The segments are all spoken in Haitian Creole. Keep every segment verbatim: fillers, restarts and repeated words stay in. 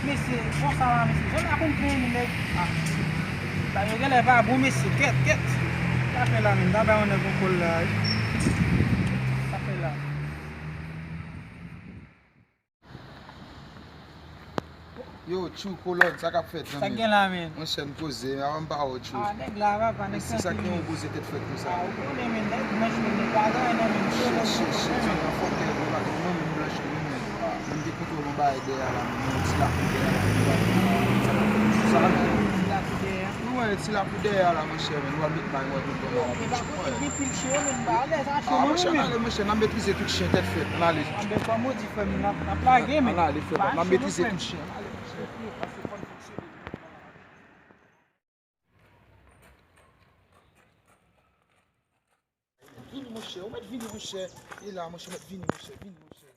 Mesye, konsa la, mesye. Jan n a konn plenyen nèg. Ah. Sa yo genlè pa bon, mesye. Kèt, kèt. Sa fè la, menm. Sa bay yon nèg yon kòl la, wi. Sa fè la. Yo, Tchou, Kolòn, sa k ap fèt, zanmi? Sa k gen la, menm? Monchè, m poze, avan m pa wè w, Tchou. Ah, nèg la, papa, nèg tranquille. Mesye, sa k gen yon poze tèt frèt konsa? Ah, ou konnen, menm, nèg blanch, menm, nèg pa gen anyen, menm. Shit, shit, shit, shit, mwen fòkè, mwen pa gen, mwen menm blanch, mwen menm. Menm te kontre yon bagay dèyè la, menm yon ti lakou dèyè la, menm. Sa, menm. Ti lakou dèyè. Wi, mwen, ti lakou dèyè la, monchè, menm. Nou al met may mwen tout bon la. Ok, pa kote gen pil cho, menm, ba, lè sa cho, ah, monchè, n ale, monchè, n a metrize tout chen, tèt frèt, n ale. Anben, kòm ou di, frè m, n ap, n ap lage, menm. N ale, frè, n a metrize tout chen, n ale, monchè. Vini, monchè, ou mèt vini, monchè. E la, monchè, mèt vini, monchè, vini, monchè.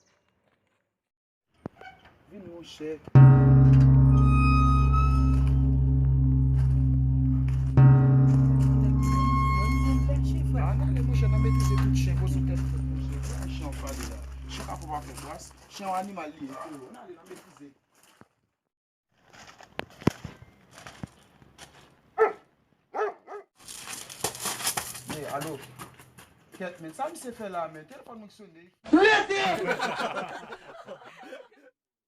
Vini, monchè. Ann ale, monchè, n a metrize tout chen, poze tèt frèt, monchè. Chen an pale la. Chen pa pwòp avèk gras. Chen an animal li ye, frero. Ann ale, n a metrize. Men, alo. Kèt, men, sa misye fè la, men? Telefòn mwen k sone. Lete!